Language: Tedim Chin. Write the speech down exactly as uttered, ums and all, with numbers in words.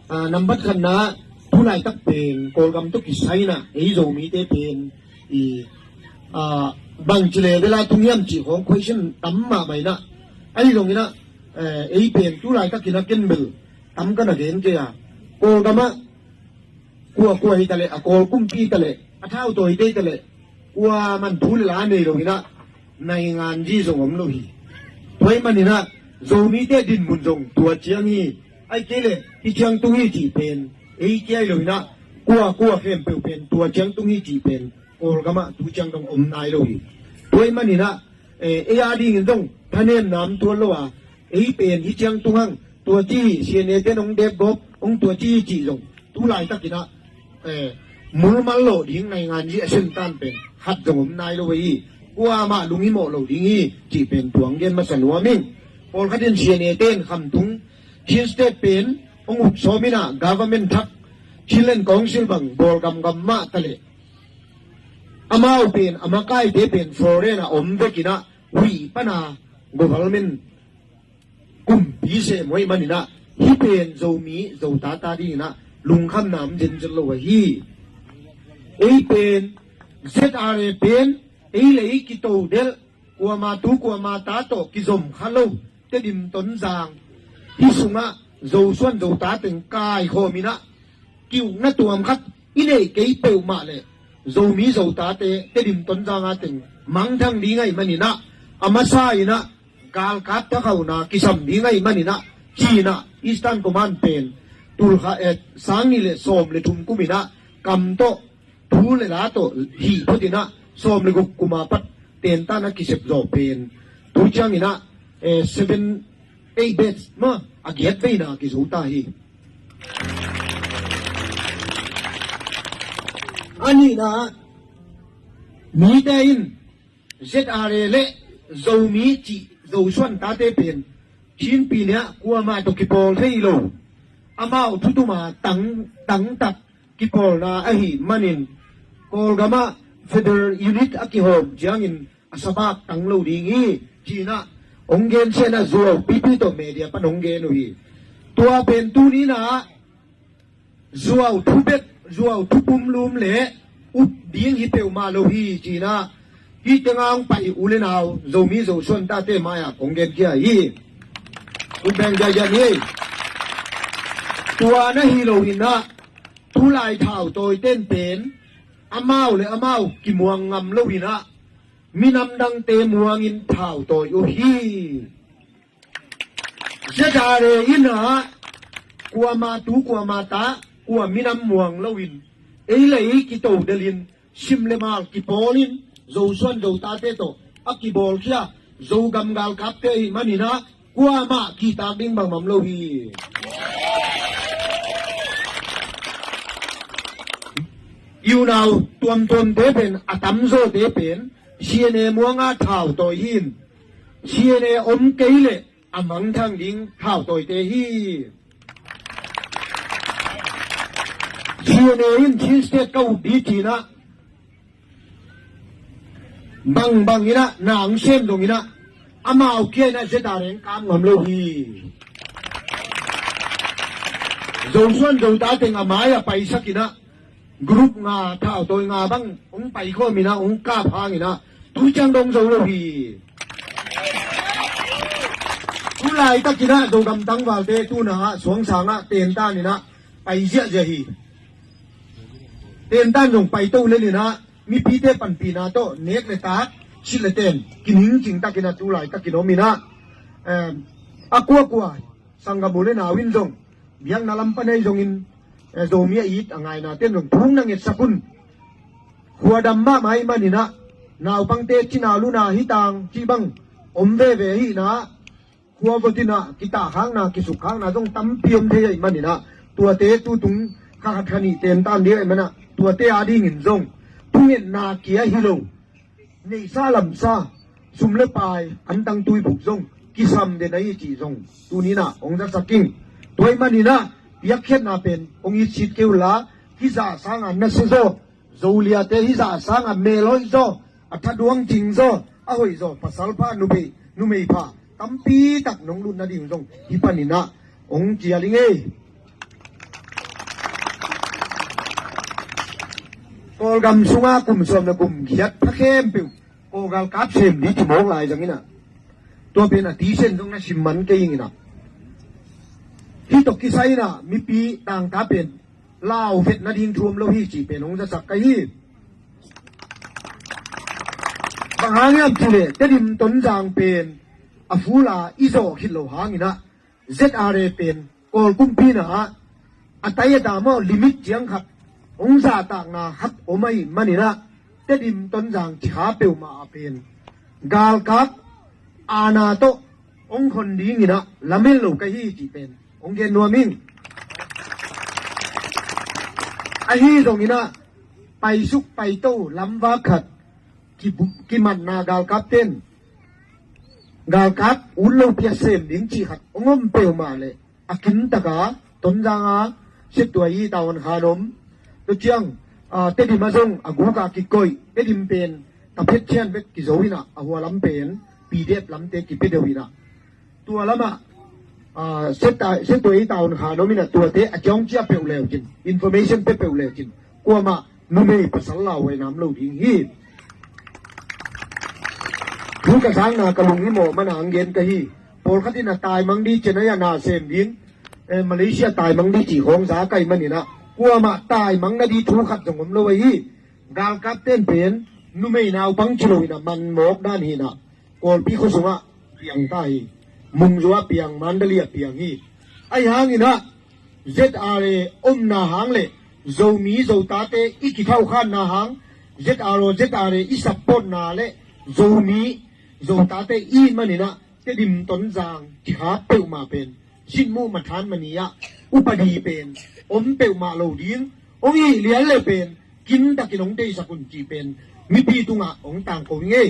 Ah, nambat khatna, tulaitak pen Kawlgam tawh kisai inah ei Zomite pen i, ah, bangci level ah tung hiam cih khawng question tam mahmah inah, ahi zong inah, eh, ei pen tulaitak inah ken bel tam ka na gen kei a, Kawlgam ah kua kua hi taleh, a Kawl kumpi hi taleh, a thautawite hi taleh, kuaman thu le la nei lo inah naingan zi zong om lo hi. Tua ahih man inah Zomite dinmun zong tua ciang hi. Ahih kei leh hih ciang tung hi cih pen ei kia hi lo inah, kua kua khempeuh pen tua ciang tung hi cih pen Kawlgam ah tu ciang dong om nai lo hi. Tua ahih man inah, eh, ei a dingin zong thanemna om tuan lo a, ei pen hih ciang tung hang, tua ci hi, C N A ten hong depgawp, hong tua ci hi cih zong tulaitak inah, eh, mulmal lawh ding naingan zi a sem tan pen khat zong om nai lo hi. Kuamah lunghimawh lo ding hi cih pen tua hong gen masa nuam ing. Pawlkhat in C N A ten khamtung Chin State pen hong uk sawm inah government thak, Chinland Council bang bawl gamgam mah taleh, amau pen a makaite pen foreign ah om vek inah huih pan a government kumpi sem uh ahih man inah, hih pen Zomi Zota ta ding inah lungkhamna om zenzen lo ahi. Ei pen Z R A pen ei le ei kitodelh, kuama tu kuama ta tawh kizom kha lo Tedim Tonzang, hih sungah Zosuan Zota teng kaikhawm inah, ki-ukna tuam khat i neih kei peuhmah leh Zomi Zotate Tedim Tonzang a teng mangthang ding ahih man inah, a masa inah galkap thakhauna kisam ding ahih man inah, ci inah Eastern Command pen tulkha, eh, sang nih le sawm le thum kum inah kam tawh, thu le la tawh hih phot inah sawm le guk kum a pat tentan a kisep zawh pen tu ciang inah, eh, seven, eight batch mah a giat veina kizo ta hi. A nihna, mite in Z R A le Zomi cih Zosuan tate pen Chin Pyine ah kuamah tawh kipawl thei lo, amau thutuma tang, tangtak kipawlna ahih manin, Kawlgam ah federal unit a kihawm ciangin a sabak tang lo ding hi, ci inah hong gensia inah zuau pipi tawh media pan hong gen uh hi. Tua pen tuni inah zuau thu bek, zuau thu pumlum le up ding hi peuhmah lo hi, ci inah hih tengah hong pai u le nau Zomi Zosuan tate mai-ah kong genkhia hi. Up beng ziahziah ni. Tua na hi lo inah, tulai thautawite in pen amau le amau kimuang ngam lo inah, minam dangte muangin thau tawi uh hi. Z R A in ah kuama tu kuama ta, kua minam muang loin, ei le ei kitodelin, sim le mal kipawlin, Zosuan Zotate tawh a kibawlkhia Zogam galkapte ahih manin ah kuamah kihtak ding bangmah om lo hi. I unau tuamtuamte pen, a tamzawte pen C N A muanga thau tawi hi in, C N A om kei leh a mangthang ding thau tawite hi. C N A in Chin State ka uk ding ci-in ah, bangbang in ah, na hong sem zongin ah, amau kia in ah Z R A hong kap ngam lo hi. Zosuan Zota teng a mai-ah paisak in ah, group nga, thau tawi nga bang hong paikhawm in ah, hong kap hangin ah, tu ciang dong zo lo hi. Tu laitakin ah Zogam tangvalte tu-in ah suangsang ah tentan in ah pai ziahziah hi. Tentan zong paito lel in ah, mipite panpihna tawh nek le tak, silh le ten kiningcing takin ah tu laitakin om in ah, em, a kuakua sanggam u le nau in zong, biakna lam pan ahi zongin, eh, Zomi a it a ngainate'n zong thu hong na ngetsak un. Khuadam mahmah ahih manin ah, naupangte cina luna hi tang cih bang om veve ahih in ah, khua vot in ah kitahkhakna, kisukkhakna zong tampi om thei ahih manin ah, tuate tutung kha khat kha nih tentan ding ahih manin ah, tuate adingin zong thungetna kia hi lo, neihsa lamsa, sum le pai, antang tuibuk zong kisam den ahi cih zong tuni-in ah hong zasak ing. Tua ahih manin ah piakkhiatna pen hong itsit kei unla, hih zah sangin nasia zaw, Zoliate hih zah sangin melhoih zaw, a thaduang cing zaw, a hoih zaw, pasal pha, numei, numei pha tampi tak nong lut nading zong hih panin ah hong cial ing ei. Kawlgam sungah kum sawm le kum giat pha khempeuh Kawl galkap sem ding ci mawk lai zang inah, tua pen a tisen zong na sim man kei ing inah, hih tawh kisai inah mipi tangta pen lau vet nading thu om lo hi cih pen hong zasak ka hi. Bang hang hiam cih leh Tedim Tonzang pen a fula i zawh khit lo hang inah, Z R A pen Kawl kumpi na ah a tai a dam aw limit ciang khat hong zahtakna khat om ahih man inah, Tedim Tonzang cikha peuhmah ah pen galkap aana tawh hong hon ding inah lamen lo ka hi cih pen hong gen nuam ing. Ahi zong inah paisuk paito lamvak khat kibu-, kimatna galkap ten galkap ut lo pia sem ding cih khat hong om peuhmah leh, a kintaka Tonzang a Siattuai i tavuan khan om, tua ciang, ah, Tedim ah zong a guka kikoih, Tedim pen ka phet cian bek kizo inah, a hua lam pen P D F lamte kipia deuh inah, tua lamah, ah, Siattuai, Siattuai i tavuan khan om inah, tuate a ciang cia peuh leu cin, information pia peuh leu cin, kuamah numei pasal lauhuai nam lo ding hi. Thu ka zakna ka lung i mawh mana ang gen ka hi. Pawlkhat in a taimang ding, Chennai ah na sem ding, eh, Malaysia taimang ding cih khawng za ka hih man inah, kuamah taimang nading thu khat zong om lo ahi. Galkap ten pen numei naupang ci lo inah man mawk dan hi inah, Kawlpi khua sungah piang ta hi. Mungzu ah piang, Mandalay ah piang hi. Ahi hang inah Z R A omna hang le Zomi Zotate i kithauhkhanna hang, Z R O Z R A i supportna le Zomi Zotate i man inah, Tedim Tonzang cikha peuhmah pen Sinmu Mathan Mani ah upadi pen om peuhmah lo ding, hong hih lian le pen kintakin hong teisak un cih pen mipi tungah hong tangko ing ei.